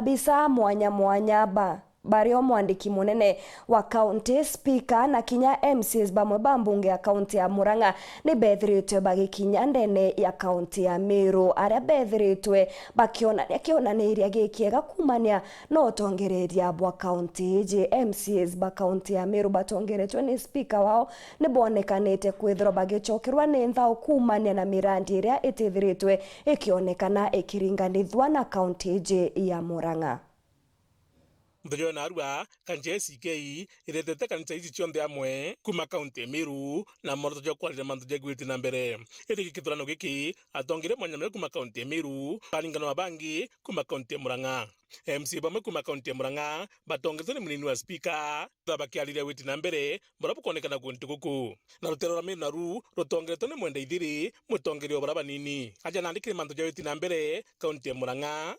Bisa mwanya mwanya ba bario mwandiki munene wa county speaker na kinya MCs bamwe ba mbunge ya county ya Murang'a ni bethiritwe bagikinya ndene ya county ya Meru aria bethiritwe bakionania kionaniria gikiega kumania no utongereria bwa county iji. MCs ba county ya Meru batongeretwe ni speaker wao ni bonekanite kwithirwa bagicokerwa ni nthao kumania na mirandi iria itithiritwe ikionekana ikiringanithwa na county iji ya Murang'a. Muthenya na arua kanja SK iretete kanitha ici cionthe amwe kuma kaunti ya Meru na moroto ja kwarira mantu ja gwiti na mbere. Iri gikithurano giki atongire mwanya mwe kuma kaunti ya Meru baringano wa bangi kuma kaunti ya Murang'a. MC bamwe kuma kaunti ya Murang'a batongetwe ni munini wa speaker bakiarire witi na mbere mbora bukonekana kuntu guku na rutero rwa Meru naru rutongeretwe ni Mwenda Ithiri mutongeria wa banini aja nandikire mantu ja witi na mbere kaunti ya Murang'a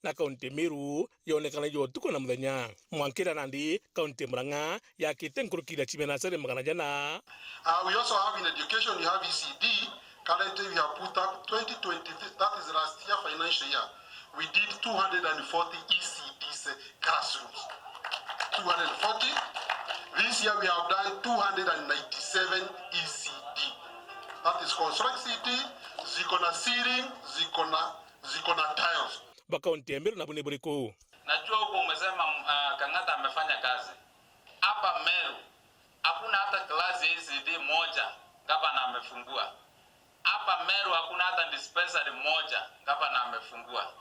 na kaunti Meru yonekana yo tuko na muthenya mwankira nandi kaunti Murang'a yakite nkurukira chimena sare magana jana. We also have in education, we have ECD. Currently we have put up 2023, that is last year financial year, we did 240 ECDs classrooms, 240. This year we have done 297 ECD, that is construct city, ziko na ceiling, ziko na tiles. Kaunti ya Meru na bune buriku. Najua huko umesema Kang'ata amefanya kazi. Hapa Meru hakuna hata klasi ECD moja gavana amefungua. Hapa Meru hakuna hata dispensary moja gavana amefungua.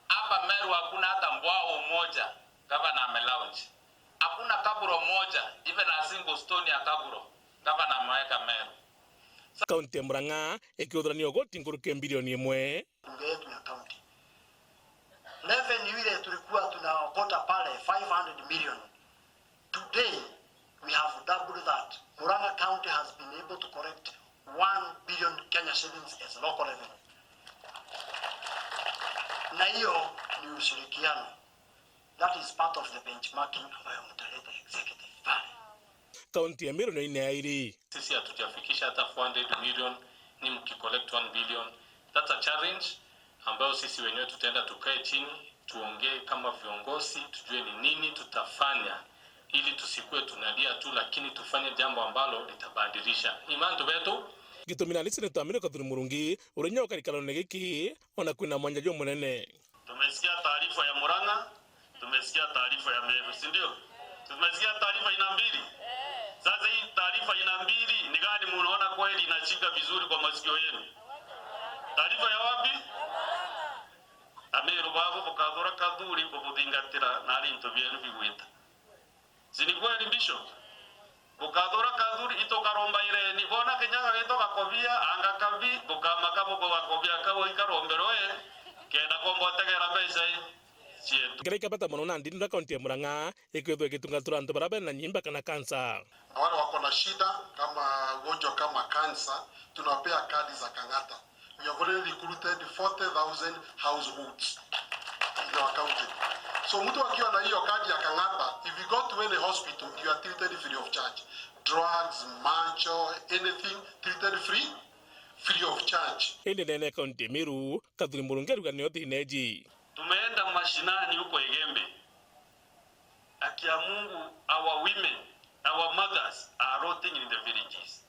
Hapa Meru hakuna hata mbwao moja gavana amelaunch. Hakuna kaburo moja, even a single stone ya kaburo gavana ameweka Meru. Kaunti ya Murang'a ikiuthurania goti nguruke bilioni 1. Bunge yetu ya county revenue ile tulikuwa tunaokota pale 500 million. Today we have doubled that. Murang'a County has been able to collect 1 billion Kenya shillings as local revenue. Na hiyo ni ushirikiano. That is part of the benchmarking ambayo mtaleta executive pale. County ya Meru ni inairi. Sisi hatujafikisha hata 400 million, ni mkicollect 1 billion. That's a challenge ambayo sisi wenyewe tutaenda tukae chini tuongee kama viongozi, tujue ni nini tutafanya ili tusikue tunalia tu, lakini tufanye jambo ambalo litabadilisha imantu betu. Gitumina ni Senator Amino Kathuri Murungi urenyo karikalo negiki ona kwina mwanja jo munene. Tumesikia taarifa ya Murang'a, tumesikia taarifa ya Meru, si ndio? Tumesikia taarifa ina mbili. Sasa hii taarifa ina mbili ni gani munaona kweli inashika vizuri kwa masikio yenu? Taarifa ya wapi? Ameru babo bukathura kathuri bubuthingatira na ari into bienu bigwita. Sini kweli mbisho? Bukathura kathuri itokaromba ireni bona Kenyaga getoka kobia anga kabi bukamaka bugakobia kabo ikarombero kenda kombotegera mbeca cietu. Gereka bata mono nandi nda kaunti ya Murang'a ikwithwo igitungatura antu baria bena nyimba kana kansa. Wale wako na shida kama ugonjwa kama kansa tunawapea kadi za Kang'ata. We have already recruited 40,000 households in our county. So mtu akiwa na hiyo kadi ya Kang'ata, if you go to any hospital, you are treated free of charge. Drugs, macho, anything treated free of charge. Ende nene kaunti Meru, Kathuri Murungi ruganio thineji. Tumeenda mashinani huko Igembe. Akia Mungu, our women, our mothers are rotting in the villages.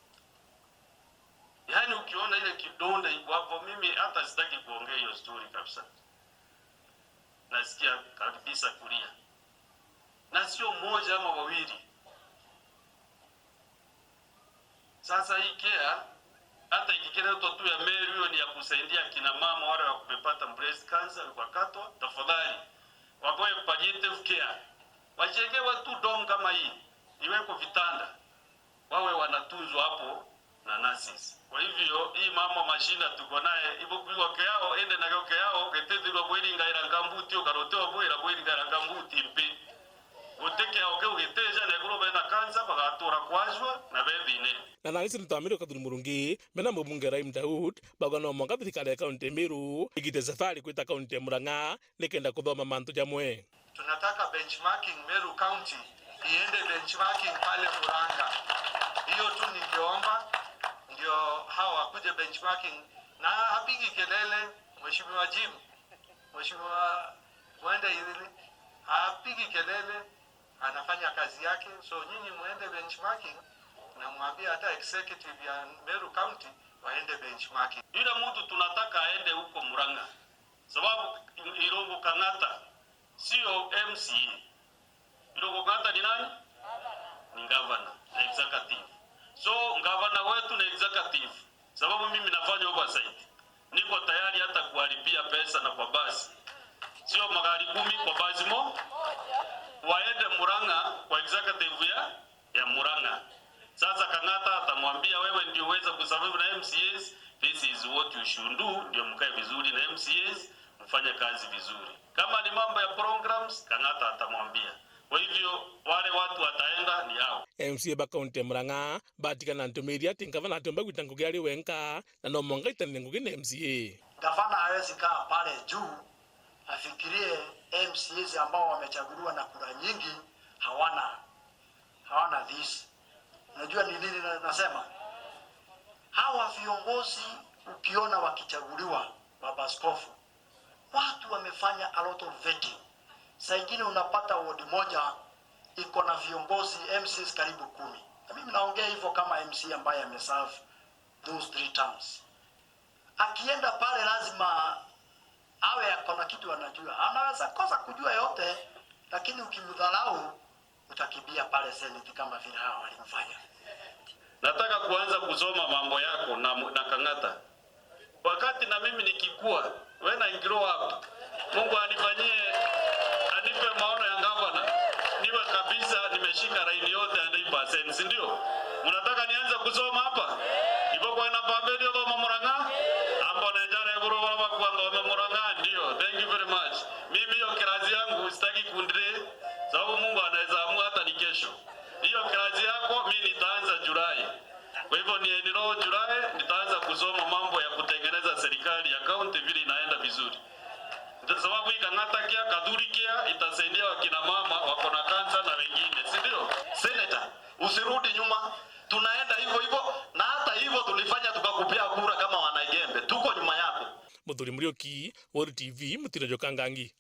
Yaani ukiona ile kidonda iko hapo, mimi hata sitaki kuongea hiyo story kabisa. Nasikia kabisa kulia. Na sio mmoja ama wawili. Sasa hii care hata ikikiletwa tu ya Meru hiyo ni ya kusaidia kina mama wale wa kupata breast cancer wakatwa, tafadhali wapewe palliative care. Wajengewe tu dom kama hii, iwekwe vitanda. Wawe wanatunzwa hapo na nurses. Kwa hivyo hii mama mashina tuko naye ibo kuiwa yao ende na yoke yao ketethirwa bwiringa ira ngambuti ukarotewa bwira bwiringa ira ngambuti mpi guteke yao ke ugiteja na iguru bena kansa bagatura kwajwa na bethine. Na nalisi nitwamire Kathuri Murungi mena mbunge Raim Daud bagano mwanga thirikari ya kaunti Meru igite safari kwita kaunti ya Murang'a nikenda kuthoma mantu jamwe. Tunataka benchmarking Meru County iende benchmarking pale Murang'a. Hiyo tu ningeomba ndio hawa wakuje benchmarking na hapigi kelele. Mheshimiwa Jim, Mheshimiwa Mwende ili hapigi kelele, anafanya kazi yake. So nyinyi muende benchmarking na mwambie hata executive ya Meru County waende benchmarking. Yule mtu tunataka aende huko Murang'a, sababu Irungu Kang'ata sio MCA. Irungu Kang'ata ni nani? Ni governor na executive. So governor wetu na executive, sababu mimi nafanya oversight, niko tayari hata kuwalipia pesa na kwa basi, sio magari 10 kwa basi mo, waende Murang'a kwa executive ya Murang'a. Sasa Kang'ata atamwambia wewe ndio uweze kusurvive na MCAs, this is what you should do, ndio mkae vizuri na MCAs, mfanye kazi vizuri. Kama ni mambo ya programs, Kang'ata atamwambia. Kwa hivyo wale watu wataenda ni hao. MCA ba kaunti ya Murang'a batigana ntumiri ati ngavana atomba gwita ngugi ari wenka na no mongaitania ngugi na MCA. Gavana hawezi kaa pale juu afikirie MCAs ambao wamechaguliwa na kura nyingi hawana this. Unajua ni nini nasema? Hawa viongozi ukiona wakichaguliwa, baba askofu, watu wamefanya a lot of vetting. Saa ingine unapata ward moja iko na viongozi MCs karibu 10. Na mimi naongea hivyo kama MC ambaye ameserve those 3 terms. Akienda pale lazima awe ako na kitu anajua. Anaweza kosa kujua yote, lakini ukimdharau utakimbia pale Senate kama vile hawa walimfanya. Nataka kuanza kusoma mambo yako na Kang'ata. Wakati na mimi nikikua, when I grow up, Mungu anifanyie, anipe maono ya gavana. Niwe kabisa nimeshika laini yote 100%, si ndio? Mnataka nianze kusoma hapa? Ipo kwa na pambeni kwa Murang'a? Ambo na njara eburu baba kwanga wa Murang'a ndio. Thank you very much. Mimi hiyo kazi yangu sitaki kundre, sababu Mungu anaweza amua hata ni kesho. Hiyo kazi yako mimi nitaanza Julai. Kwa hivyo ni enroll Julai nitaanza kusoma mambo ya kutengeneza serikali ya county vile inaenda vizuri. Ndio sababu hii Kang'ata kia Kadhuri kia itasaidia wakina mama wako na kansa na wengine, si ndio? Senator, usirudi nyuma. Tunaenda hivyo hivyo na hata hivyo tulifanya tukakupia kura kama wanaigembe. Tuko nyuma yako. Muthuri Muriuki, World TV, Mutino Jokangangi.